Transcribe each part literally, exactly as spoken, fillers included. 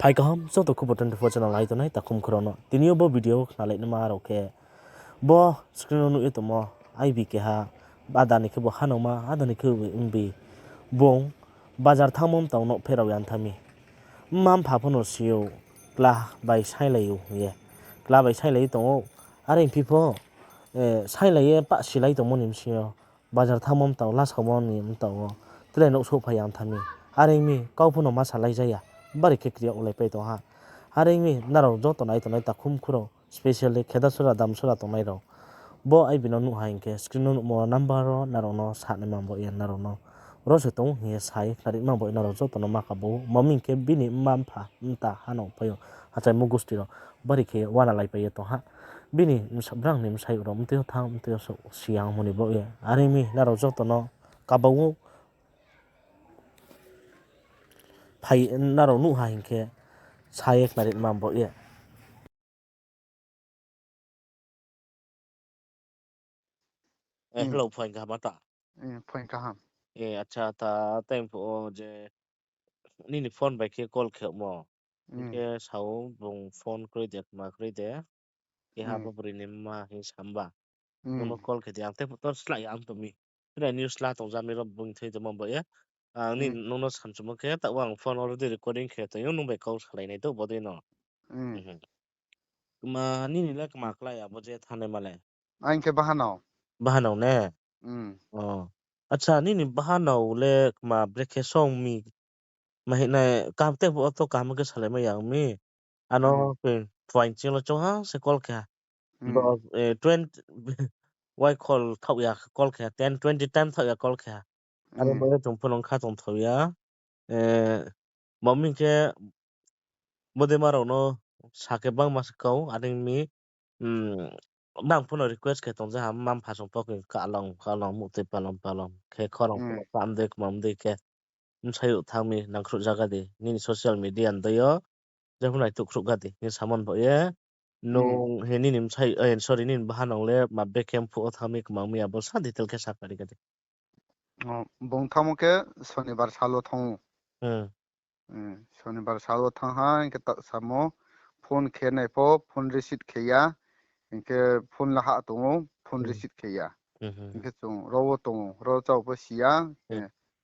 Phai kaham joto Khubor twenty four channel nai tongnai takhum khorang no. Tini yo bo video khnalai nima rao khe, bo screen no nuh ye tongmo, aibi keha, ada ni khe bo hanaoma, ada ni khe bo mbi, bung bazar thanngmo mtao no pherao ya tha mi. Mma mpha pho no si ou, kla bai sainglai ou hing ye. Kla bai sainglai ye tong ou, are phi pho, sainglai ye pah silai tongmo ni bsing yo, bazar thanngmo mtao, lasaomo ni mtao wo, tre nouh souhphai ya tha mi. Are mi, kau pho no ma salai ja ya, bari khe kri yag laipai tong ha. Are mi, nrao joto nai tongnai takhum khorang, specially Khedasora, Damsora tongnai rao, bo aibi no nuh ha hing khe, screen no nuhmo number wo nrao no sanai man baoh ye nrao no ro se tong hing ye sa ye khnari man baoh ye nrao joto no ma kabo ou. Mami hing khe bini mma mpha, mta hanao pai ou, achaimo gusti rao, bari khe uana laipai ye tong ha. Bini bsa-, brang ni bsayouh rao mtui yo thanng, mtui yo souh, siyang mo ni baoh ye. Are mi, nrao joto no kabo ou. Phai, nrao nuh ha hing khe, sa ye khnari man baoh ye. Hello, phaing kaham ta? Phaing kaham. Acha, ta time phuh wo je nini phone bai khe call khe yagmo. Hing khe sao bung phone kroi de, kma kroi de. Keha bo broi ni mma hing sa ba. Nung no call khe di, ang tei pho to slái ya ang tong mi. Tre news la tong ja mi ro bung thoi tongmo baoh ye. Ang ni nung no samchumo khe, taoh wo ang phone already recording khe tong ou, nung bai kau salai nai to bodei no. Kma nini le kma klái abo je thanngnaima le? Aini khe bahanao. Bahanao ne? Acha, nini bahanao le kma brekhe song mi? Ma hing nai, kaham te phuh wo to kaham khe salaimai ya ong mi. Ano phaing ching lo choungha se call khe ha. Bo, twenty, wai call thaoh ya call khe ha, ten twenty time thaoh ya call khe ha. Aro bo ye chung pho no kha tongthao ya. Bo mi khe bodei ma rao no sa khe bangma se kau, are mi, nang pho no request khe tong ja ha, mma mpha song pho khe kalong kalong muhtoi palong palong khe khorang pho no kam dei kmam dei khe bsayouh thanng mi nangkhruh zaga di, nini social media ndei yo, jepho nai tukhruh ga di, hing samo ni baoh ye, nung, he, nini bsai, sorry, nini bahanao le ma brekhe phuh wo thanng mi kmang mi abo sa detail khe sa kari ga di. Bung thanngmo khe Sonibar sal wo thanng ou. Sonibar sal wo thanng ha, hing khe taoh samo phone khe nai pho, phone receive khe ya, hing khe phone la ha tong ou, phone receive khe ya. Hing khe chung ro wo tong ou, ro chao pho si ya,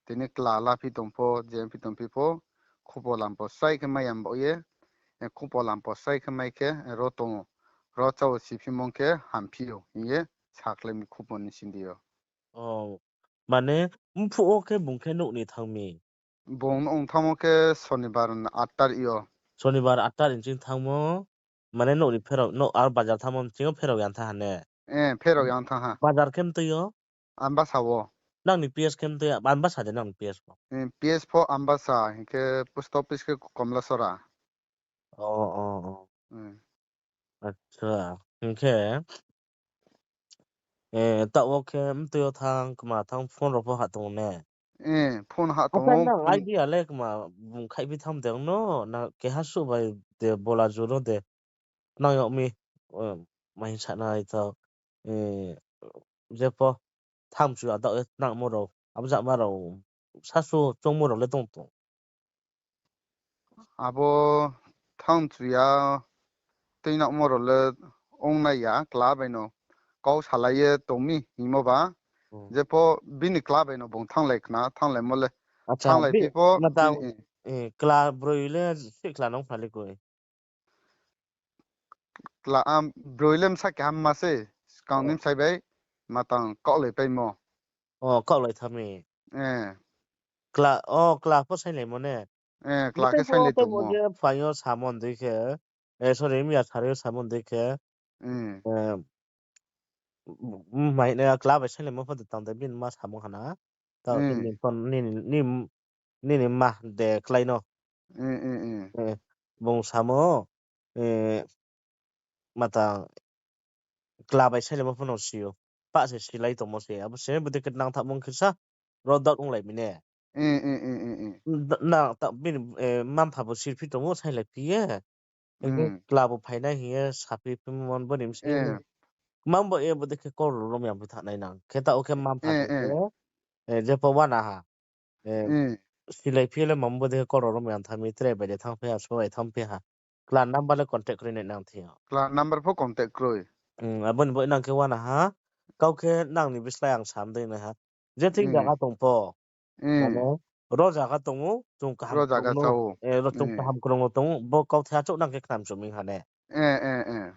tini kla laphi tong pho, je phi tong phi pho, khupo lam pho srai khe mai ya baoh ye, khupo lam pho srai khe mai khe, ro tong ou, ro chao si phimo khe hamphi ou hing ye sakhlai mi khupo ni sindi yo. Mane, mphuh wo khe bung khe nouh ni thanng mi? Bung nouh thanngmo khe Sonibar aat tarik yo. Sonibar aat tarik ni ching thanngmo, mane nouh ni pherao, aro bazar thanngmo ni ching yo pherao ya tha ha ne? Pherao ya tha ha. Bazar khe mtui yo? Ambasa wo. Nang ni PS khe mtui, Ambasa de nang ni PS pho? PS pho Ambasa, hing khe post office khe Komlasora. Acha, hing khe, taoh wo khe mtui yo thanng, kma thanng phone rao pho ha tong ou ne? Phone ha tong ou, nang idea le kma bung khaihphi thanng de ong no, na keha suh bai de bola juro de. Nang yag mi, ma hing sa nai tao, jepho thanng mchu adaoh ye nangmo rao, abo jama rao, sasu choungmo rao le tong tong. Abo thanng mchu ya, tuinangmo rao le ong nai ya, kla bai no kau salai ye tong mi hingmo ba, jepho bini kla bai no bung thannglai khna, thannglaimo le, thannglai phi pho, kla broi le sihkhla nung phnalai koi. Kla, broi le bsa keha ma se, skang ni bsai bai, matang kaohlai paimo. Kaohlai tha mi. Kla, o kla pho sainglaimo ne. Kla khe sainglai tongmo je phaing yo samon dei khe, sorry, miya sari yo samon dei khe, mai nai kla bai sainglaimo pho de tang de bini ma samung ha na. Tao nini, nini ma de klái no. Bung samo, matang kla bai sailemo pho no si ou. Pah se silai tongmo se. Abo se bodei khe nangthahmo khe sa, ro doubt onglai mi ne. Nang ta bini, mma-mpha bo sirphi tongmo, sailai phi ye. Hing khe kla bo phainai hing ye saphi phimo bo ni bsing. Kma bo ye bodei khe kau rom ya phi thangnai nang. Khe taoh khe mma-mpha khe, jepho uana ha. silai phi le mam bo de koro rom yang thami tre bai de thang phi ha, so bai thang phi ha. Kla number le contact kroi nai nang thing yo. Kla number pho contact kroi. Hmm, abo ni bo nang khe wana ha. Kau khe nang ni bislái ang sam dei nai ha. Je thing Hmm. jaga tong pho. Hmm. Mane, ro jaga tong ou, chung kaham Ro jaga krung no, chao. eh, ro chung Hmm. kaham krung no tong ou, bo kauthai achouh nang khe khnam chuming ha ne. Eh, eh, eh.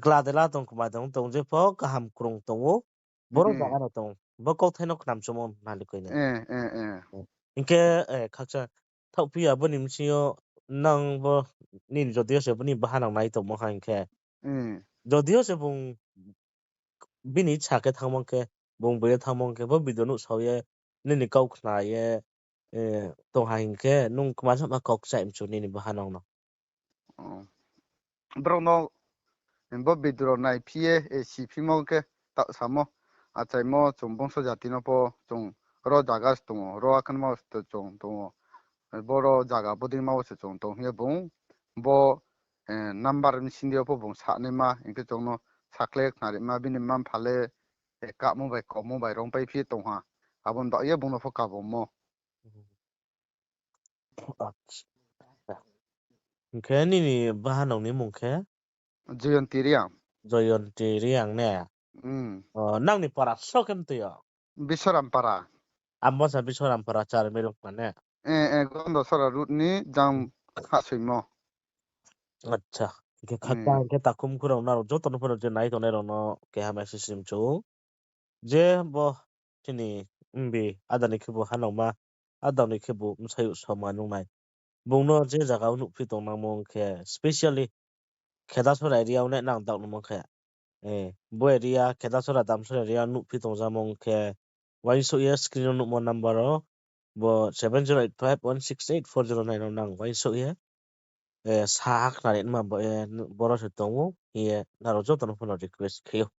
Kla de la tong, kma tong, tong je pho kaham krung tong ou, boro Hmm. jaga no tong, bo kauthai no khnam chumo nali koi ne. Eh, eh, eh. Hing khe, eh, khakcha, thaoh phi ya bo ni bsing yo nang bo nini jodi yo se bo ni bahanao nai tongmo ha hing khe. Hmm. Jodi yo se bung bini sa khe thanngmo khe, bung boi ye thanngmo khe, bo video nuhsao ye, nini kau khna ye, eh, tong ha hing khe, nung kma sama kau kchaih mchu nini bahanao no. Oh. Brouh no, bo video rao nai phi ye, eh, si phimo khe, taoh samo, achaimo, chung bungso jati no pho, chung ro jaga se tong ou, ro akhan ma se chung tong ou, boro jaga bodei ma wo se chung tong hing ye bung, bo, eh, number bsing di yo pho bung sa naima, hing khe chung no sakhlai khnarima, bini mma mpha le, eh, kahmo bai, kaumo bai rongpai phi tong ha. Abo ni baoh ye bung no pho kabommo. Acha. Hing khe nini bahanao ni mung khe? Joyonti Reang. Joyonti Reang ne? Hmm. O, nang ni para so khe mtui yo? Bisoram para. Amo sa Bisoram para char milok mane? Eh, eh, Gondosora road ni jang Hmm. khasoimo. Acha. Hing khe Hmm. khakchang hing khe takhum khurao nrao joto no phano je nai tongnai rao no keha message rim chu. Je bo chini mbi ada ni khebu hanaoma, ada ni khebu bsayouh soma nungnai. Bung no je jaga wo nuhphi tongnangmo hing khe, specially Khedasora area wo ne nang daoh nungmo khe. Eh, bo area, Khedasora, Damsora area wo nuhphi tongjamo hing khe, uaingsouh ye screen wo nuhmo number wo, bo seven zero eight five one six eight four zero nine no nang uaingsouh ye, eh, sa khnari nma bo, eh, boro se tong ou, hing ye nrao joto no phano request khe ou.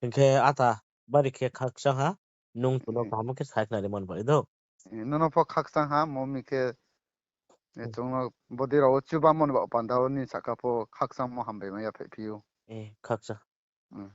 Hing khe ata bari khe khakchang ha, nung chung no Hmm. kaham khe sa khnarimo ni bai do. Eh, nono pho khakchang ha, mo mi khe, eh, Hmm. chung no bodei rao wo chubamo ni baoh panda wo nini sahka pho khakchangmo hambai mai ya phaiphi ou. Eh, khakchang. Hmm.